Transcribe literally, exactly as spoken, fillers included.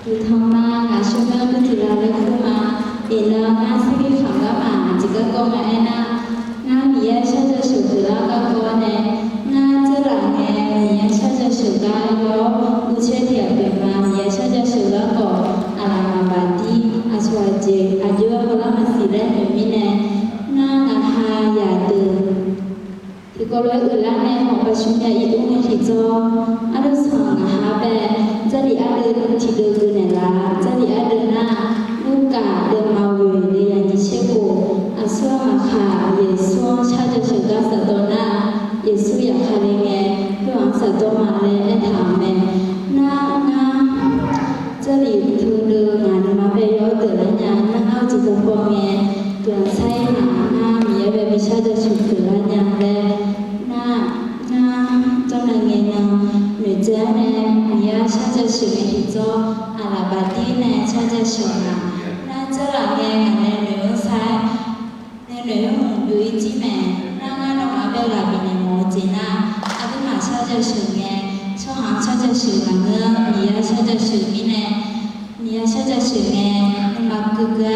Uqtanq ma, ngaq sharmyanr gui tiq la laer kur ma. Iqnan ngar sirgir khanq gar ma, aqjeq garkawv nga aernar, ngar Miqyaer sharjawr sheuq pyeuflar garkawv-awr nae, ngar dzeurlaf ngae Miqyaer sharjawr sheuq gar yawr-awr, guv caer tiq ghaq pyeuf ma. Miqyaer sharjawr sheuq garkawv aqlaf maqbaq dir, aqcawq aqjeq aqjox-aer hawlar maqsiq laer noeq mirnae, ngar ngaqha yaq deuq tiqkawv lof-aer uiqlar nae hawq baqshuq nya ir ur ngae tiqjawr, ardanq sanq ngaqha bae, Jarlif ardeuv tiqdeuv gui naeqlaf. Jarlif ardeuv nar, Lurkaf deuvma ghoeq le yaqnyiq tser khof, aqsur-anr maqkaq, Yeqsur-anr sharjawr sheuq gar safdawv nar, Yeqsur yaqkale ngae, khoer-anr safdawr ma laer aertaq-euq mae. Nar ngar Jarlif teu deuv ngaq nuima bae yawr deuq lar nya. Nar ngar-eu jeqzaq paw ngae, guiqlanq sar-ir nar, ngar Miqyaer bae bi sharjawr sheuq pyeuflar nya laer, nar ngar jawrnae ngae nan noeqtsaev-awr nae, Miqyaer sharjawr sheuq ngae tiqjawr, aqlaf baqdir nae sharjawr sheuq-eu ma. Nar dzeurlaf ngae ngaq nae noeq-anr sar-aer nae noeq-anr mq byov-ir jir mae. Nar ngar nawmaf-anr bae ghaq bifnaeq mawf-eu jeq nar, aqduimaf sharjawr sheuq ngae, tsawrhaq-anr sharjawr sheuq maqngeur-anr Miqyaer sharjawr sheuq mirnae, Miqyaer sharjawr sheuq ngae, nuima keuv keuv